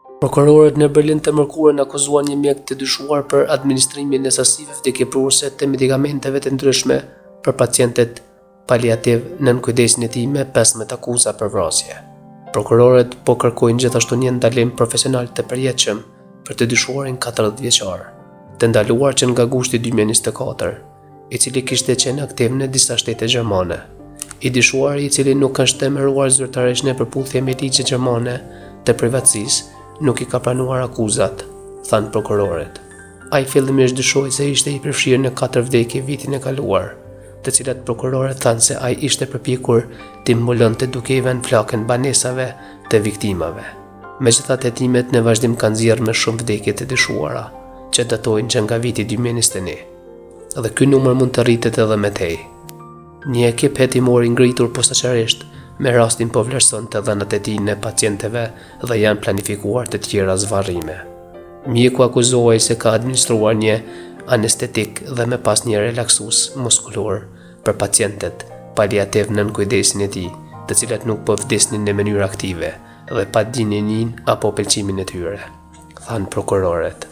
Prokurorët në Berlin të mërkurën akuzuan një mjek të dyshuar për administrimin e sasive vdekjeprurëse të medikamenteve të ndryshme për pacientët paliativ nën kujdesin e tij me 15 akuza për vrasje. Prokurorët po kërkojnë gjithashtu një ndalim profesional të përjetshëm për të dyshuarin 40 vjeçar, të ndaluar që nga gushti 2024. i cili kishte qenë aktiv në disa shtete gjermane. I dyshuari i cili nuk është emëruar zyrtarisht në përputhje me ligjet gjermane të privatësisë, nuk i ka pranuar akuzat, thanë prokurorët. Ai fillimisht dyshohej se ishte i përfshirë në katër vdekje vitin e kaluar, të cilat prokurorët thanë se ai ishte përpjekur t'i mbulonte duke i vënë flakën banesave të viktimave. Megjithatë hetimet në vazhdim kanë nxjerrë më shumë vdekje të dyshuara, që datojnë që nga viti 2021. Dhe ky numër mund të rritet edhe më tej. Një ekip hetimor i ngritur posaçërisht me rastin po vlerëson të dhënat e tij në pacientëve dhe janë planifikuar të tjera zvarrime. Mjeku akuzohej se ka administruar një anestetik dhe më pas një relaksues muskulor për pacientët paliativ nën kujdesin e tij, të cilët nuk po vdisnin në mënyrë aktive dhe pa dijeninë apo pëlqimin e tyre, thanë prokurorët.